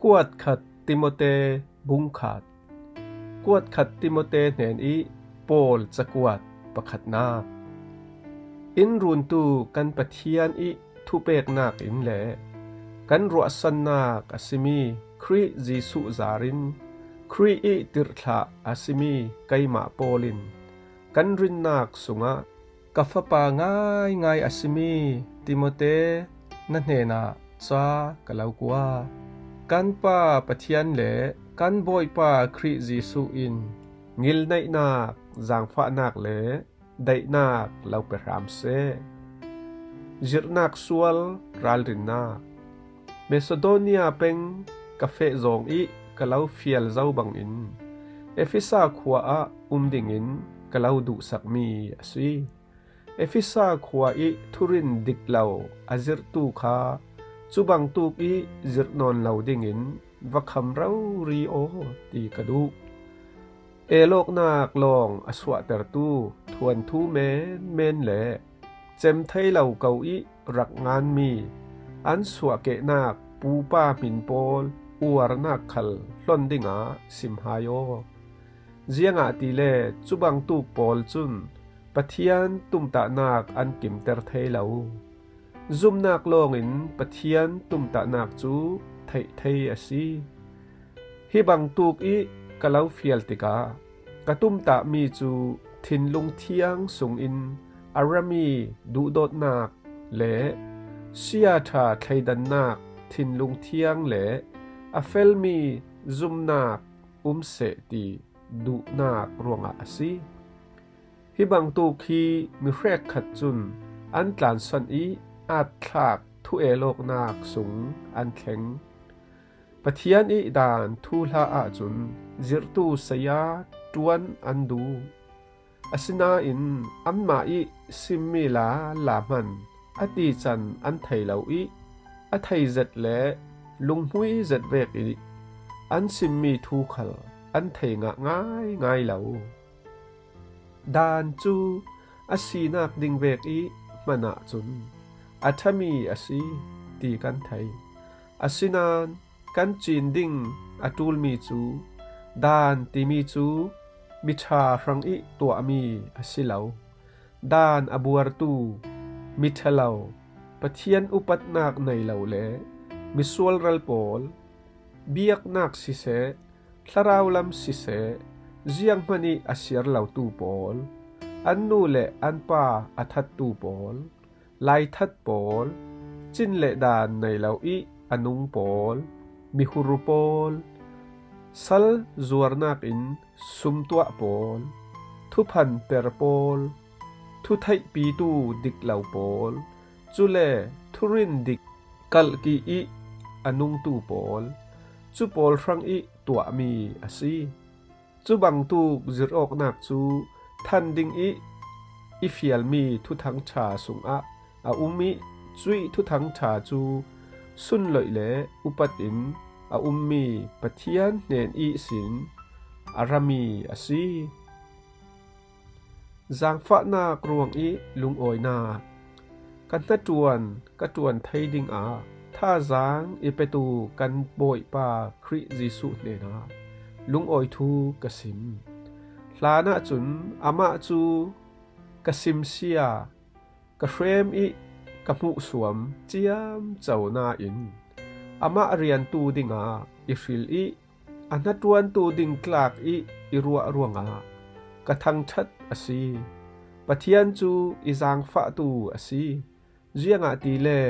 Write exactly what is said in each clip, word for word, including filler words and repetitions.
Kuat khat Timote bung khat. Kuat khat Timote hnen ih Paul cakuat pakhatnak. In runtu kan Pathian ih thupeknak in le kan ruahsannak a simi Khrih Jesuh zarin Khrih ih tirhthlah a simi keimah Paul in kan rinnak sungah ka fapa ngaingai a simi Timote na hnenah ca ka lo kua. Kan Pa Pathian le kan Bawipa Khrih Jesuh in ngilneihnak, zangfahnak le daihnak lo pe hram seh. Zirhnak sual ralrinnak. Macedonia peng ka feh zawng ih ka lo fial zo bangin Efesa khua ah um dingin ka lo duhsakmi a si. Efesa khua ih thurin dik lo a zirhtu kha cubangtuk ih zirh nawn lo dingin va kham rori aw ti ka duh. Elawknak lawng a suahtertu thuanthu menmen le cem thei lo ko ih rak nganmi an suahkehnak pupa hmin pawl uarnak khal hlon dingah sim hai aw. Ziangahtile cubangtuk pawl cun Pathian tumtahnak an kimter thei lo. Zumnak lawngin Pathian tumtahnak cu theih thei a si. Hi bangtuk ih ka lo fial tikah ka tumtahmi cu thinlung thiang sungin a rami duhdawtnak le siaṭha thleidannak thinlung thiang le a felmi zumnak um seh ti duhnak ruangah a si. Hi bangtuk hi mi hrekkhat cun an tlansan ih aatthlak thuelawknak sung an thleng. Pathian ih daan thuhla ahcun zirhtu saya ṭuan an duh. Asinain anmah ih simmi lala hman a tican an thei lo ih a thei zet le lunghmui zet vek ih an simmi thu khal an thei ngah ngaingai lo. Daan cu a sinak ding vek ih hman ahcun a ṭhami a si ti kan thei. Asinain kan cin ding a ṭulmi cu Daan timi cu miṭha hrangih tuahmi a si lo. Daan a buartu miṭha lo, Pathian upatnak nei lo le misual ral pawl, biaknak siseh, thlarau lam siseh, zianghman ih a siar lotu pawl, an nu le an pa a thattu pawl, laithat pawl, cin le daan nei lo ih a nung pawl, mihur pawl, sal zuarnak in sumtuah pawl, thuphan per pawl, thutheihpitu dik lo pawl, cule thurin dik kalhki ih a nungtu pawl, cu pawl hrangih tuahmi a si. Cubangtuk zirhawknak cu than dingih i fialmi Thuthang ṭha sungah a um ih cuih Thuthang ṭha cu sunloih le upat in a ummi Pathian hnen ihsin a rami a si. Zangfahnak ruangih lungawinak. Ka hnaṭuan ka ṭuan thei dingah thazaang i petu kan Bawipa Khrih Jesuh hnenah lungawi thu ka sim. Hlanah cun amah cu ka simsia, ka hrem ih ka hmuhsuam ciamco nain amah riantu dingah i hril ih a hnaṭuantu ding tlak ih i ruah ruangah ka thangṭhat a si. Pathian cu i zangfahtu a si. Ziangahtile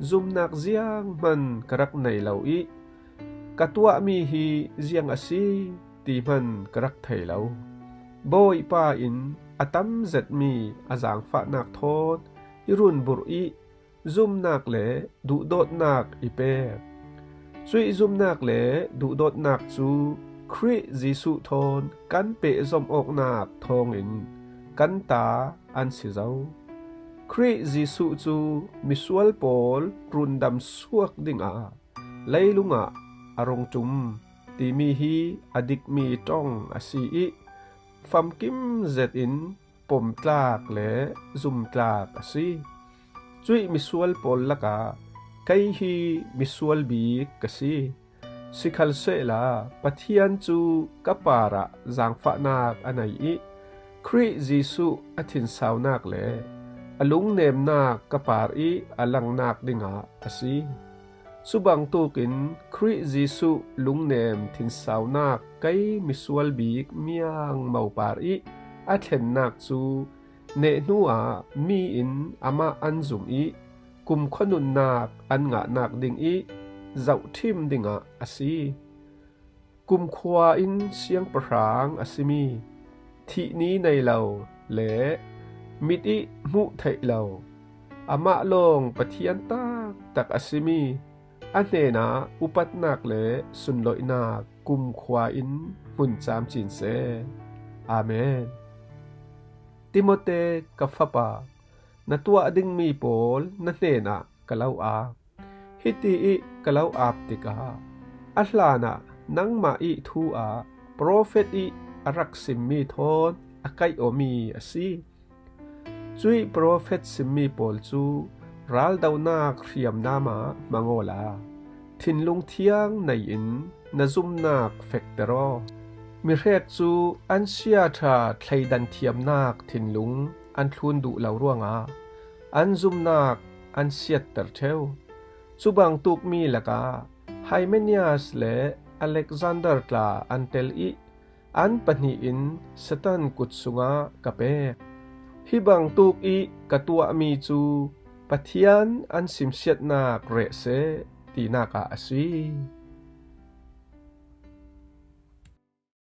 zumnak zianghman ka rak nei lo ih ka tuahmi hi ziang a si ti hman ka rak thei lo. Bawipa in a tam zetmi a zangfahnak thawn i runburh ih zumnak le duhdawtnak i pek. Cuih zumnak le duhdawtnak cu Khrih Jesuh thawn kan pehzomh awknak thawngin kan ta an si zo. Khrih Jesuh cu misual pawl rundam suak dingah leilungah a rung ṭum timi hi a dikmi ṭong a si ih famkim zetin pomtlak le zumtlak a si. Cuih misual pawl lakah kei hi misual bik ka si. Sikhalsehla Pathian cu ka parah zaangfahnak a nei ih Khrih Jesuh a thinsaunak le a lungnemnak ka par ih a langnak dingah a si. Cubangtuk in Khrih Jesuh lungnem thinsaunak kei misual bik miangmo par ih a thlennak cu neh hnuah mi in amah an zum ih kumkhua nunnak an ngahnak dingih zohṭhim dingah a si. Kumkhua in siangpahrang a simi, thih ni nei lo le mit ih hmuh theih lo, amah lawng Pathian taktak a simi a hnenah upatnak le sunloihnak kumkhua in hmun camcin seh. Amen. Timote ka fapa, na tuah dingmi pawl na hnenah ka lo aak. Hiti ih ka lo aak tikah a hlanah nangmah ih thu ah profet ih a rak simmi thawn a kaih awmi a si. Cuih profet simmi pawl cu raldohnak hriamnam ah hmang awla thinlung thiang nei in na zumnak fekter aw. Mihrek cu an siaṭha thleidan thiamnak thinlung an thlun duh lo ruangah an zumnak an siatter ṭheu. Cubangtuk mi lakah Hymenius le Alexander tla an tel ih an pahnih in Satan kut sungah ka pek. Hi bangtuk ih ka tuahmi cu Pathian an simsiatnak reh seh tinak ah a si.